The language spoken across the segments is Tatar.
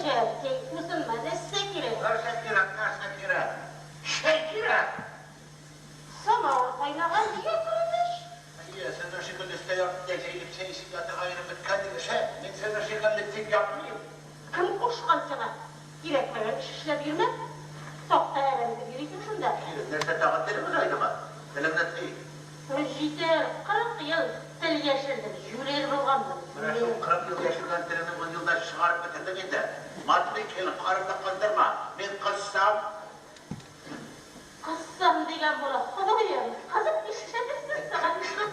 Әткәй, узынма, нәрсә кирәк? Нәрсә кирәк, нәрсә кирәк? Чәй кирәк! Самавыр кайнаган, нигә күренеш? Әйе, сезнең шикелле өстәл артында җәелеп чәй эчеп ятырга ирем беткән дип эшә. Мин сезнең шикелле тик ятмыйм. Кем кушкан сиңа? Кирәкмәгән эш эшләп йөрмә. Такта әрәм итеп йөрисең шунда. Килен, нәрсә тагын телең озайдымы? Телеңне тый. Җитәр, 40 ел тел яшердем, җүләр булганмын. Менә шул 40 ел яшергән телеңне ун елда чыгарып бетердең инде. Матри, килен, карынны кыздырма. Мин кызсам. Кызсам дигән була, Ходаем, кызып нишләтерсең соң?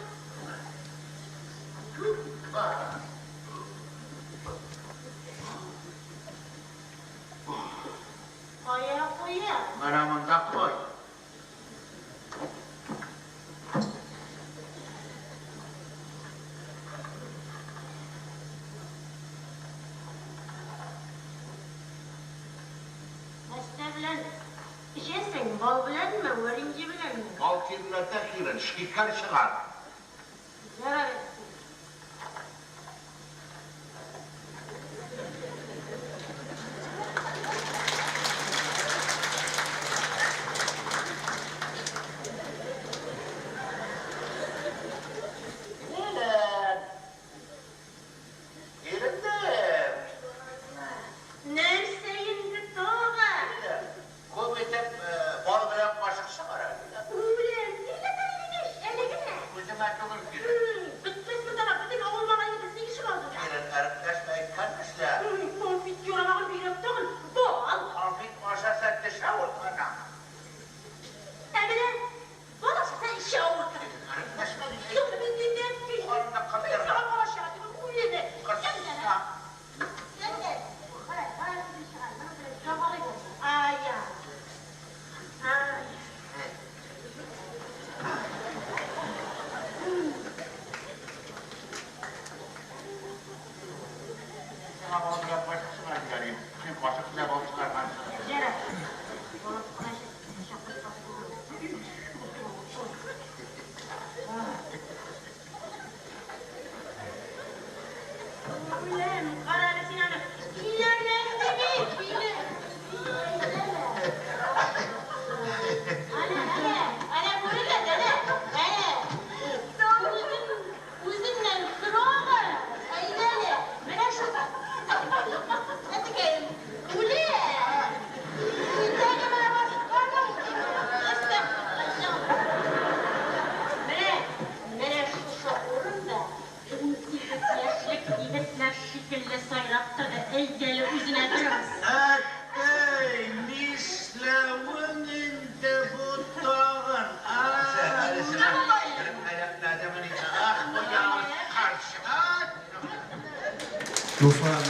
Кая куя? Менә монда куй. Нәрсә белән эчәсең, бал беләнме, варенье беләнме? Бал тирләтә, килен, шикәр чыгар. Ярар, әткәй. Килен! Килендем! Нәрсә инде тагын? Килен, күп итеп бал белән кашык чыгар әле. Үләм, тирләтә идең ич, әле генә. Үземә түгел, килен. Бетмәс монда да, бөтен авыл малае безнең ишегалдында. Килен, әрепләшмә, әйткән эшлә. Конфет ярамаган бигрәк тагын, бал. Конфет ашаса теш авыртана. Ә менә бал ашаса эче авырта. Килен, әрепләшмә дип Юк, әйттем. мин димәм, Карынны мин кыздырма. сиңа бал ашарга түгел, үләм. Кызса. Кара, кара, чыгар, моның белән җавалыйбыз. Ай-яй. Ай. Сиңа бал белән кашык чыгар дигән идем. Син кашык белән бал чыгаргансың. Ярар. Баласы кына чакырып. Үләм, кара әле син аны. Өйләнәм бит, өйлән. Әнә, әнә, әнә күрегез, әнә, әнә. Үзем, үзеннән сорагыз. Әйдә әле, менә шул. Әтекәем, үләм. Итәгемә басканың. Менә, менә шушы урында 18 яшьлек егетләр шикелле сайрап торды. Әйдә әле үзенә бераз. Әткәй, нишләвең инде бу тагын, а? Әле сиңа телем әләкләдемени? Ах, бу явыз карчык. Туфан